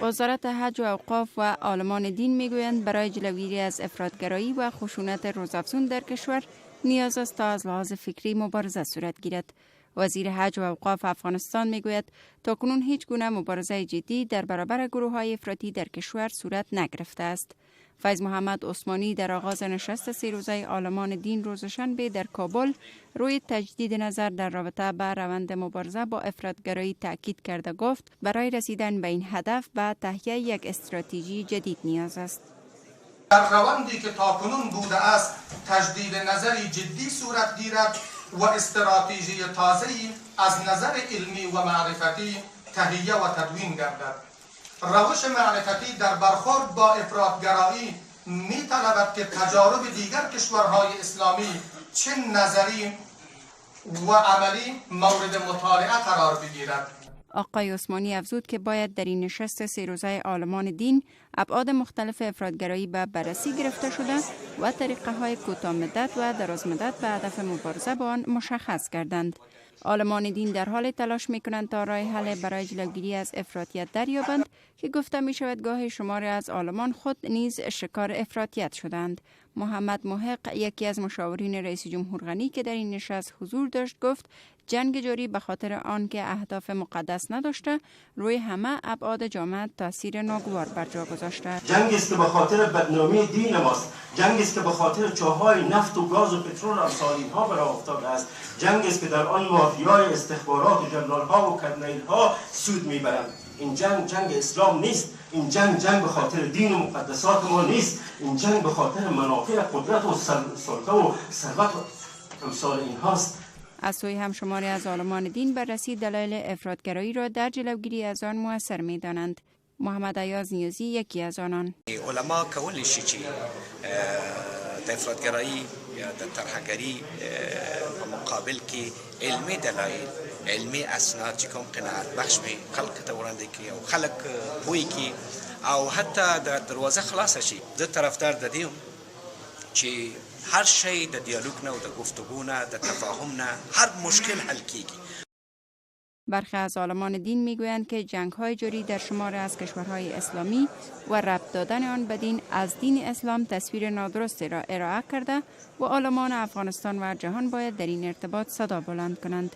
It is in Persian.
وزارت حج و اوقاف و عالمان دین میگویند برای جلوگیری از افراط‌گرایی و خشونت روزافزون در کشور نیاز است تا از لحاظ فکری مبارزه صورت گیرد. وزیر حج و اوقاف افغانستان میگوید تاکنون هیچ گونه مبارزه جدی در برابر گروه های افراطی در کشور صورت نگرفته است. فیض محمد عثمانی در آغاز نشست سه روزه عالمان دین روز شنبه در کابل روی تجدید نظر در رابطه با روند مبارزه با افراط‌گرایی تاکید کرده گفت برای رسیدن به این هدف به تهیه یک استراتژی جدید نیاز است. در روندی که تاکنون بوده است تجدید نظری جدی صورت گیرد و استراتژی تازه‌ای از نظر علمی و معرفتی تهیه و تدوین گردد. روش معرفتی در برخورد با افراط‌گرایی می‌طلبد که تجارب دیگر کشورهای اسلامی چه نظری و عملی مورد مطالعه قرار بگیرد. آقای عثمانی افزود که باید در این نشست سه روزه عالمان دین ابعاد مختلف افراط‌گرایی به بررسی گرفته شده و طریقه های کوتاه مدت و دراز مدت به هدف مبارزه با آن مشخص کردند. عالمان دین در حال تلاش می‌کنند تا راه حل برای جلوگیری از افراطیت دریابند که گفته می‌شود گاهی شماری از عالمان خود نیز شکار افراطیت شدند. محمد محق، یکی از مشاورین رئیس جمهور غنی که در این نشست حضور داشت، گفت جنگ جاری به خاطر آنکه اهداف مقدس نداشته روی همه ابعاد جامعه تاثیر ناگوار بر جا گذاشته. جنگ است که به خاطر بدنامی دین ماست، جنگ است که به خاطر چاهای نفت و گاز و پترول امثال اینها برای افتاده است، جنگ است که در آن مافیای استخبارات و جنرال ها و کرنیل ها سود میبرند. این جنگ جنگ اسلام نیست، این جنگ جنگ به خاطر دین و مقدسات ما نیست، این جنگ به خاطر منافع قدرت و سلطه و ثروت و امثال اینهاست. از سوی هم شماری از عالمان دین بررسی دلایل افراط‌گرایی را در جلوگیری از آن موثر می‌دانند. محمد ایاز نیازی یکی از آنان. علما کولی شي چې د افراط‌گرایی یا د ترهګرۍ په مقابل کې علمي دلایل، علمي اسناد چې کوم قناعت بخش وي خلک ته وړاندې کړي او خلک پوه کړي او حتی د دروازه خلاصه شي. زه طرفدار د دې یم چې هر شی د دیالوګ نه او د گفتگو نه د تفاهم نه هر مشکل حل کیږي. برخی از عالمان دین میگویند که جنگ‌های جاری در شمار از کشورهای اسلامی و ربط دادن آن به دین از دین اسلام تصویر نادرستی را ارائه کرده و عالمان افغانستان و جهان باید در این ارتباط صدا بلند کنند.